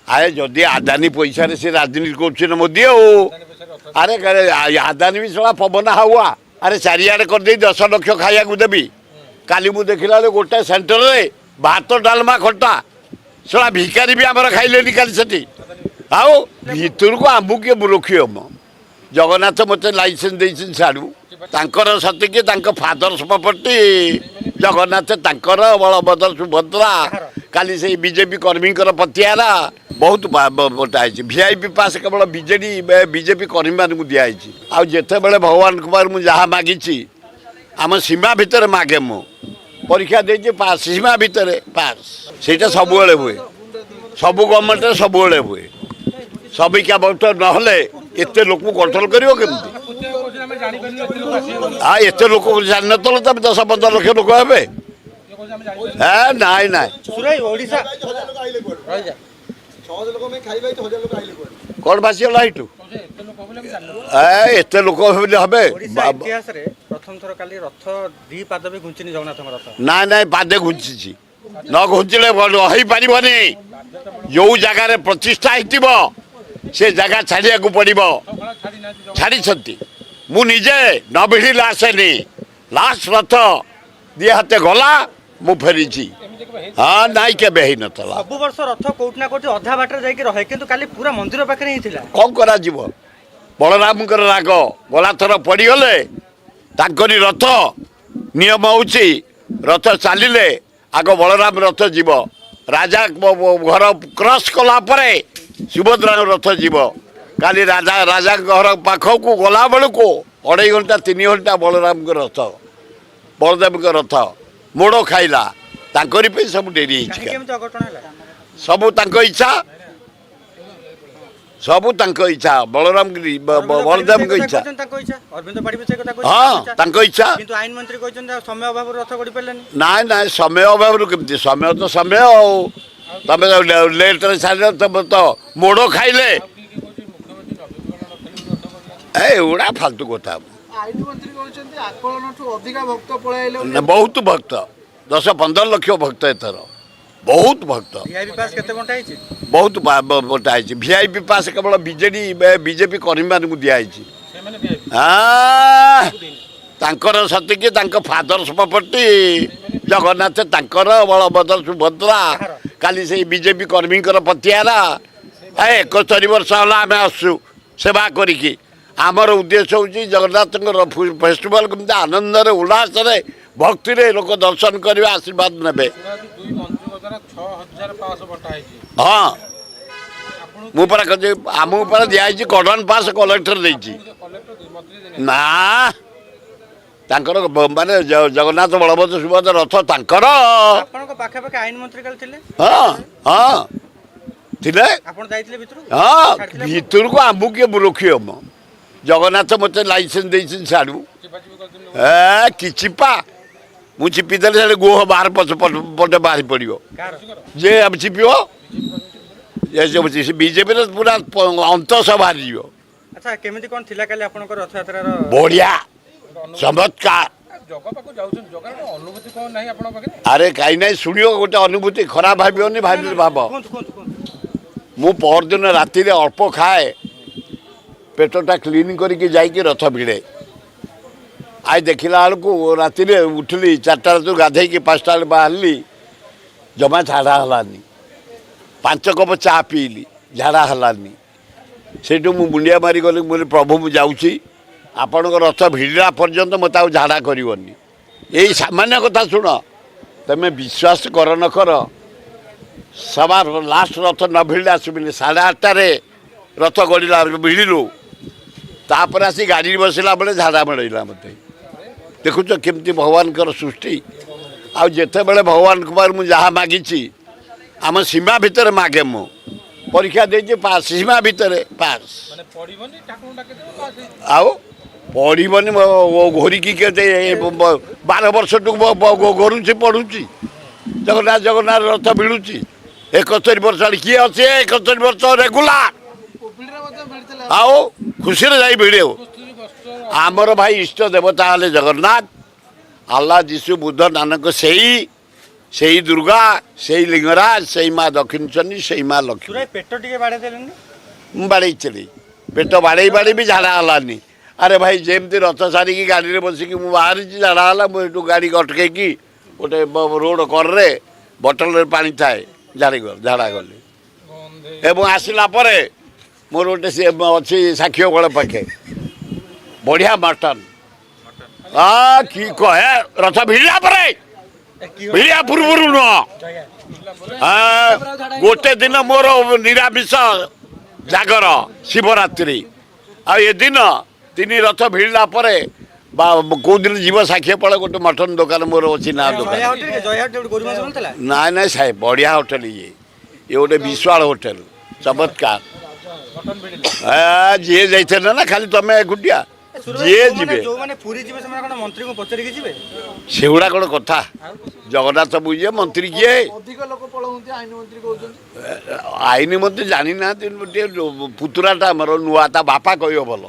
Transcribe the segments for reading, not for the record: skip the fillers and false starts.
ଆରେ ଯଦି ଆଦାନୀ ପଇସାରେ ସେ ରାଜନୀତି କରୁଛି ନା ମୋଦି ଆଉ। ଆରେ ଆଦାନୀ ବି ଶଳା ପବନ ହାୱା। ଆରେ ଚାରିଆଡ଼େ କରିଦେଇ 10 ଲକ୍ଷ ଖାଇବାକୁ ଦେବି। କାଲି ମୁଁ ଦେଖିଲା ବେଳେ ଗୋଟେ ସେଣ୍ଟରରେ ଭାତ, ଡାଲମା, ଖଟା, ଶଳା ଭିକାରୀ ବି ଆମର ଖାଇଲେନି କାଲି ସେଠି। ଆଉ ଭିତରକୁ ଆମକୁ କିଏ ରୋକିବ ମ? ଜଗନ୍ନାଥ ମୋତେ ଲାଇସେନ୍ସ ଦେଇଛନ୍ତି ସାଡ଼ୁ। ତାଙ୍କର ସତିକି ତାଙ୍କ ଫାଦର୍ସ ପ୍ରପର୍ଟି ଜଗନ୍ନାଥ, ତାଙ୍କର, ବଳଭଦ୍ର, ସୁଭଦ୍ରା। କାଲି ସେଇ ବିଜେପି କର୍ମୀଙ୍କର ପତିଆରା ବହୁତ ବଣ୍ଟା ହେଇଛି। ଭିଆଇପି ପାସ୍ କେବଳ ବିଜେଡି, ବିଜେପି କର୍ମୀମାନଙ୍କୁ ଦିଆହେଇଛି। ଆଉ ଯେତେବେଳେ ଭଗବାନଙ୍କ ପାଖରେ ମୁଁ ଯାହା ମାଗିଛି, ଆମ ସୀମା ଭିତରେ ମାଗେ। ମୁଁ ପରୀକ୍ଷା ଦେଇଛି, ପାସ୍। ସୀମା ଭିତରେ ପାସ୍। ସେଇଟା ସବୁବେଳେ ହୁଏ, ସବୁ ଗଭର୍ଣ୍ଣମେଣ୍ଟରେ ସବୁବେଳେ ହୁଏ। ସବିକା ଭକ୍ତ ନହେଲେ ଏତେ ଲୋକକୁ କଣ୍ଟ୍ରୋଲ କରିବ କେମିତି? ଏତେ ଲୋକ ଜାଣିନଥିଲ ତମେ? 10-15 ଲକ୍ଷ ଲୋକ ହେବେ। ହେ, ନାଇଁ ନାଇଁ। ସୁରେଇ ଓଡ଼ିଶା। 6000 ଲୋକ ପାଇଁ ଖାଇବା ହେଇଛି, 1000 ଲୋକ ଆଇଲେ କୁଆଡେ? କ'ଣ ଭାସିଗଲା ଏଇଠୁ? ଏତେ ଲୋକ ହେଲେ ହେବେ। ଓଡ଼ିଶା ଇତିହାସରେ ପ୍ରଥମ ଥର କାଲି ରଥ ଦି ପାଦ ବି ଘୁଞ୍ଚିନି ଜଗନ୍ନାଥଙ୍କ ରଥ। ନାଇଁ ନାଇଁ, ପାଦେ ଘୁଞ୍ଚିଛି। ନ ଘୁଞ୍ଚିଲେ ହେଇପାରିବନି। ଯୋଉ ଜାଗାରେ ପ୍ରତିଷ୍ଠା ହେଇଥିବ, ସେ ଜାଗା ଛାଡ଼ିବାକୁ ପଡ଼ିବ। ଛାଡ଼ିଛନ୍ତି। ମୁଁ ନିଜେ ନ ଭିଡ଼ିଲେ ଆସେନି। ଲାଷ୍ଟ ରଥ ଦି ହାତେ ଗଲା, ମୁଁ ଫେରିଛି। ହଁ, ନାଇଁ, କେବେ ହେଇନଥିଲା। ସବୁ ବର୍ଷ ରଥ କୋଉଠି ନା କୋଉଠି ଅଧା ବାଟରେ ଯାଇକି ରହେ, କିନ୍ତୁ କାଲି ପୁରା ମନ୍ଦିର ପାଖରେ ହିଁ ଥିଲା। କ'ଣ କରାଯିବ? ବଳରାମଙ୍କର ରାଗ ଗଲା ଥର ପଡ଼ିଗଲେ ତାଙ୍କରି ରଥ। ନିୟମ ହେଉଛି, ରଥ ଚାଲିଲେ ଆଗ ବଳରାମ ରଥ ଯିବ, ରାଜା ଘର କ୍ରସ୍ କଲା ପରେ ସୁଭଦ୍ରାଙ୍କ ରଥ ଯିବ। କାଲି ରାଜାଙ୍କ ଘର ପାଖକୁ ଗଲା ବେଳକୁ ଅଢ଼େଇ ଘଣ୍ଟା, 3 ଘଣ୍ଟା ବଳରାମଙ୍କ ରଥ, ବଳଦେବଙ୍କ ରଥ ମୋଡ଼ ଖାଇଲା। ତାଙ୍କରି ପାଇଁ ସବୁ ଡେରି ହେଇଛି। କାହିଁକି କାଲି। ଏମିତି ଅଘଟଣ ହେଲା? ସବୁ ତାଙ୍କ ଇଚ୍ଛା, ସବୁ ତାଙ୍କ ଇଚ୍ଛା। ବଳରାମ, ବଳଦେବଙ୍କ ଇଚ୍ଛା। କହିଛନ୍ତି ତାଙ୍କ ଇଚ୍ଛା। ଅରବିନ୍ଦ ପାଢ଼ୀ ବି ସେ କଥା କହିଛନ୍ତି, ତାଙ୍କ ଇଚ୍ଛା। କିନ୍ତୁ ଆଇନ ମନ୍ତ୍ରୀ କହିଛନ୍ତି ଆଉ ସମୟ ଅଭାବରୁ ରଥ ଗଡ଼ି ପାରିଲାନି। ନାଇଁ ନାଇଁ, ସମୟ ଅଭାବରୁ କେମିତି? ସମୟ ତ ସମୟ। ଆଉ ତମେ ତ ଲେଟ୍ରେ ଛାଡ଼ିଲ, ତମେ ତ ମୋଡ଼ ଖାଇଲେ। ଏଗୁଡ଼ା ଫାଲତୁ କଥା। ଆଇନ ମନ୍ତ୍ରୀ କହୁଛନ୍ତି ଆକଳନଠୁ ଅଧିକା ଭକ୍ତ ପଳାଇଲେ। ନା, ବହୁତ ଭକ୍ତ, 10-15 ଲକ୍ଷ ଭକ୍ତ ଏଥର, ବହୁତ ଭକ୍ତ। ଭିଆଇପି ପାସ୍ କେତେ ବଣ୍ଟା ହେଇଛି? ବହୁତ ବଣ୍ଟା ହେଇଛି। ଭିଆଇପି ପାସ୍ କେବଳ ବିଜେଡି, ବିଜେପି କର୍ମୀମାନଙ୍କୁ ଦିଆହେଇଛି। ତାଙ୍କର ସତିକି ତାଙ୍କ ଫାଦର୍ସ ପ୍ରପର୍ଟି ଜଗନ୍ନାଥ, ତାଙ୍କର, ବଳଭଦ୍ର, ସୁଭଦ୍ରା। କାଲି ସେଇ ବିଜେପି କର୍ମୀଙ୍କର ପତିଆରା। 71 ବର୍ଷ ହେଲା ଆମେ ଆସୁଛୁ ସେବା କରିକି। ଆମର ଉଦ୍ଦେଶ୍ୟ ହେଉଛି ଜଗନ୍ନାଥଙ୍କର ଫେଷ୍ଟିଭାଲ କେମିତି ଆନନ୍ଦରେ, ଉଲ୍ଲାସରେ, ଭକ୍ତିରେ ଲୋକ ଦର୍ଶନ କରିବେ, ଆଶୀର୍ବାଦ ନେବେ। ଦୁଇ ମନ୍ତ୍ରୀଙ୍କ ଦ୍ୱାରା 6000 ପାସ୍ ବଣ୍ଟା ହେଇଛି। ହଁ, ମୁଁ ପରା କହୁଛି, ଆମକୁ ପରା ଦିଆହେଇଛି କର୍ଡନ ପାସ୍, କଲେକ୍ଟର ଦେଇଛି। କଲେକ୍ଟର ମନ୍ତ୍ରୀ ଦେଇନାହାନ୍ତି। ନା, ତାଙ୍କର ମାନେ ଜଗନ୍ନାଥ, ବଳଭଦ୍ର, ସୁଭଦ୍ରା ରଥ ତାଙ୍କର। ଆପଣଙ୍କ ପାଖାପାଖି ଆଇନ ମନ୍ତ୍ରୀ କାଲି ଥିଲେ? ହଁ, ଥିଲେ। ଆପଣ ଯାଇଥିଲେ ଭିତରକୁ? ହଁ। ଛାଡ଼ିଥିଲେ ଆପଣଙ୍କୁ? ଭିତରକୁ ଆମକୁ କିଏ ରୋକିବ ମ? ଜଗନ୍ନାଥ ମୋତେ ଲାଇସେନ୍ସ ଦେଇଛନ୍ତି ସାଡ଼ୁ। ଚିପାଚିପି କରିଦେଲେ। କି ଚିପା? ମୁଁ ଚିପିଦେଲେ ସେଠି ଗୁହ ବାହାର ପଛ ପଟେ ବାହାରି ପଡ଼ିବ। କାହାର? ଯେ ଚିପିବ, ବିଜେପିର ପୁରା ଅନ୍ତଃ ବାହାରିଯିବ। ଆଚ୍ଛା, କେମିତି କ'ଣ ଥିଲା କାଲି ଆପଣଙ୍କ ରଥଯାତ୍ରାର? ବଢ଼ିଆ, ଚମତ୍କାର। ଜଗା ପାଖକୁ ଯାଉଛନ୍ତି, ଜଗାର ଅନୁଭୂତି କ'ଣ ନାହିଁ ଆପଣଙ୍କ ପାଖରେ? ଆରେ କାହିଁ ନାହିଁ? ଶୁଣିବ ଗୋଟେ ଅନୁଭୂତି, ଖରାପ ଭାବିବନି, ଭାବିଲେ ଭାବ। କୁହନ୍ତୁ, କୁହନ୍ତୁ, କୁହନ୍ତୁ। ମୁଁ ପରଦିନ ରାତିରେ ଅଳ୍ପ ଖାଏ, ପେଟଟା କ୍ଲିନ୍ କରିକି ଯାଇକି ରଥ ଭିଡ଼େ। I ଦେଖିଲା ବେଳକୁ ରାତିରେ ଉଠିଲି 4ଟା ରାତିରୁ, ଗାଧେଇକି 5ଟା ବେଳେ ବାହାରିଲି, ଜମା ଝାଡ଼ା ହେଲାନି। 5 କପ୍ ଚା ପିଇଲି, ଝାଡ଼ା ହେଲାନି। ସେଇଠୁ ମୁଁ ମୁଣ୍ଡିଆ ମାରି ଗଲି। ମୁଁ କହିଲି, ପ୍ରଭୁ, ମୁଁ ଯାଉଛି, ଆପଣଙ୍କ ରଥ ଭିଡ଼ିଲା ପର୍ଯ୍ୟନ୍ତ ମୋତେ ଆଉ ଝାଡ଼ା କରିବନି। ଏଇ ସାମାନ୍ୟ କଥା ଶୁଣ, ତମେ ବିଶ୍ୱାସ କର ନ କର, ସବା ଲାଷ୍ଟ ରଥ ନ ଭିଡ଼ିଲେ ଆସିବିନି। 8:30ରେ ରଥ ଗଡ଼ିଲା, ଭିଡ଼ିଲୁ। ତାପରେ ଆସି ଗାଡ଼ିରେ ବସିଲା ବେଳେ ଝାଡ଼ା ମିଳିଲା ମୋତେ। ଦେଖୁଛ କେମିତି ଭଗବାନଙ୍କର ସୃଷ୍ଟି। ଆଉ ଯେତେବେଳେ ଭଗବାନଙ୍କ ପାଖରେ ମୁଁ ଯାହା ମାଗିଛି, ଆମ ସୀମା ଭିତରେ ମାଗେ। ମୁଁ ପରୀକ୍ଷା ଦେଇଛି, ପାସ୍। ସୀମା ଭିତରେ ପାସ୍। ମାନେ ପଡ଼ିବନି, ଠାକୁରଙ୍କୁ ଡାକିଦେବ, ପାସ୍ ହେଇଯିବ। ଆଉ ପଢ଼ିବନି? ଘୋରିକି କେତେ 12 ବର୍ଷଠୁ ଘୋରୁଛି, ପଢ଼ୁଛି, ଜଗନ୍ନାଥ ଜଗନ୍ନାଥ ରଥ ଭିଡ଼ୁଛି। 71 ବର୍ଷ ହେଲାଣି। କିଏ ଅଛି 71 ବର୍ଷ ରେଗୁଲାର? କୋଭିଡରେ ମଧ୍ୟ ଭିଡ଼ିଥିଲେ। ଆଉ ଖୁସିରେ ଯାଇ ଭିଡ଼ିବ। 71 ବର୍ଷ। ଆମର ଭାଇ ଇଷ୍ଟ ଦେବତା ହେଲେ ଜଗନ୍ନାଥ, ଆଲ୍ଲାହ, ଯୀଶୁ, ବୁଦ୍ଧ, ନାନକ ସେଇ। ସେଇ ଦୁର୍ଗା, ସେଇ ଲିଙ୍ଗରାଜ, ସେଇ ମା ଦକ୍ଷିଣଚଣ୍ଡୀ, ସେଇ ମା ଲକ୍ଷ୍ମୀ। ସୁରାଇ ପେଟ ଟିକେ ବାଡ଼େଇ ଦେଲେନି। ମୁଁ ବାଡ଼େଇଥିଲି, ପେଟ ବାଡ଼େଇ ବାଡ଼େଇ ବି ଝାଡ଼ା ହେଲାନି। ଆରେ ଭାଇ, ଯେମିତି ରଥ ସାରିକି ଗାଡ଼ିରେ ବସିକି ମୁଁ ବାହାରିଛି, ଝାଡ଼ା ହେଲା। ମୁଁ ଏଠୁ ଗାଡ଼ି ଅଟକେଇକି ଗୋଟେ ରୋଡ଼ କରରେ ବଟଲରେ ପାଣି ଥାଏ, ଝାଡ଼ି ଝାଡ଼ା ଗଲି। ଏବଂ ଆସିଲା ପରେ ମୋର ଗୋଟେ ସେ ଅଛି ସାକ୍ଷୀଗୋପାଳ ପାଖେ ବଢ଼ିଆ ମଟନ୍। ଆ କି କହେ, ରଥ ଭିଡ଼ିଲା ପରେ, ଭିଡ଼ିବା ପୂର୍ବରୁ ନୁହଁ। ହଁ, ଗୋଟେ ଦିନ ମୋର ନିରାମିଷ ଜାଗର ଶିବରାତ୍ରି, ଆଉ ଏ ଦିନ ତିନି ରଥ ଭିଡ଼ିଲା ପରେ ବା କେଉଁ ଦିନ ଯିବ ସାକ୍ଷୀଗୋପାଳ, ଗୋଟେ ମଟନ୍ ଦୋକାନ ମୋର ଅଛି ନା ଦୋକାନ। ଜୟା ହୋଟେଲ, ଜୟା ହୋଟେଲ ଗୋରୁ ମାଂସ ମିଳୁଥିଲା। ନାଇଁ ନାଇଁ ସାହେବ, ବଢ଼ିଆ ହୋଟେଲ ଇଏ। ଇଏ ଗୋଟେ ବିଶ୍ୱାଳ ହୋଟେଲ, ଚମତ୍କାର। ମଟନ ଭିଡ଼ିଲେ। ଆ, ଯିଏ ଯାଇଥିଲେ ନା, ଖାଲି ତମେ ଏକୁଟିଆ, ଯିଏ ଯିବେ। ଯୋଉମାନେ ପୁରୀ ଯିବେ ସେମାନେ କଣ ମନ୍ତ୍ରୀଙ୍କୁ ପଚାରିକି ଯିବେ? ସେଗୁଡ଼ା କ'ଣ କଥା? ଜଗନ୍ନାଥ ବୁଝିବେ, ମନ୍ତ୍ରୀ କିଏ? ଅଧିକ ଲୋକ ପଳାଉଛନ୍ତି, ଆଇନ ମନ୍ତ୍ରୀ କହୁଛନ୍ତି। ଆଇନ ମନ୍ତ୍ରୀ ଜାଣିନାହାନ୍ତି। ଟିକେ ପୁତୁରାଟା ଆମର ନୂଆ, ତା ବାପା କହିବ ଭଲ।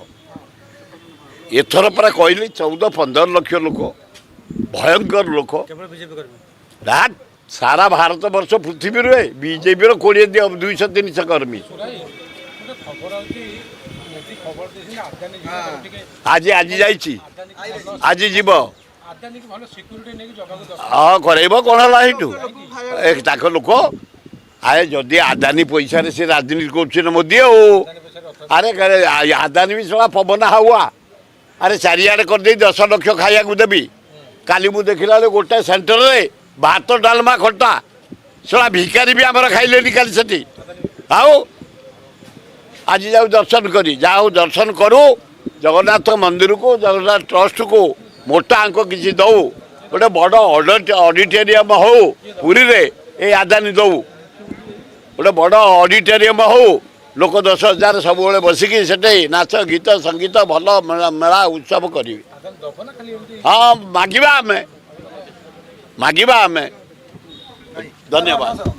ଏଥର ପରା କହିଲି 14-15 ଲକ୍ଷ ଲୋକ, ଭୟଙ୍କର ଲୋକ। କେବଳ ବିଜେପି କରିବେ? ନା, ସାରା ଭାରତ ବର୍ଷ ପୃଥିବୀରୁ ବିଜେପିର 20 200-300 କର୍ମୀ। ସୁରାଇ, ଗୋଟେ ଖବର ଆଉଛି, ମୋଦି ଖବର ଦେଇଛନ୍ତି ଆଦାନୀ ଯିବ ତାକୁ ଟିକେ ଆଜି ଆଜି ଯାଇଛି। ଆଦାନୀକି ଭଲ ଆଜି ଯିବ। ଆଦାନୀକି ଭଲ ସିକ୍ୟୁରିଟି ନେଇକି ଜଗାକୁ ଦର୍ଶନ ହଁ, କରେଇବ, କ'ଣ ହେଲା ସେଇଠୁ? ଏ ତାଙ୍କ ଲୋକ। ଆରେ ଯଦି ଆଦାନୀ ପଇସାରେ ସେ ରାଜନୀତି କରୁଛି ନା ମୋଦି ଆଉ। ଆଦାନୀ ପଇସାରେ ରଥ। ଆରେ ଆଦାନୀ ବି ଶଳା ପବନ ହାୱା। ଆରେ ଚାରିଆଡ଼େ କରିଦେଇ 10 ଲକ୍ଷ ଖାଇବାକୁ ଦେବି। କାଲି ମୁଁ ଦେଖିଲା ବେଳେ ଗୋଟେ ସେଣ୍ଟରରେ ଭାତ, ଡାଲମା, ଖଟା, ଶଳା ଭିକାରୀ ବି ଆମର ଖାଇଲେନି କାଲି ସେଠି। ଆଉ ଆଜି ଯାଉ ଦର୍ଶନ କରି, ଯାହା ହଉ ଦର୍ଶନ କରୁ ଜଗନ୍ନାଥ ମନ୍ଦିରକୁ, ଜଗନ୍ନାଥ ଟ୍ରଷ୍ଟକୁ ମୋଟା ଅଙ୍କ କିଛି ଦଉ। ଗୋଟେ ବଡ଼ ଅଡ଼ିଟୋରିୟମ ହଉ ପୁରୀରେ, ଏଇ ଆଦାନୀ ଦଉ। ଗୋଟେ ବଡ଼ ଅଡ଼ିଟୋରିୟମ ହଉ, ଲୋକ 10,000 ସବୁବେଳେ ବସିକି ସେଠି ନାଚ ଗୀତ ସଙ୍ଗୀତ ଭଲ ମେଳା ମେଳା ଉତ୍ସବ କରିବେ। ଆଦାନୀ ଦବ ନା ଖାଲି ଏମିତି? ହଁ, ମାଗିବା ଆମେ, ମାଗିବା ଆମେ। ଧନ୍ୟବାଦ।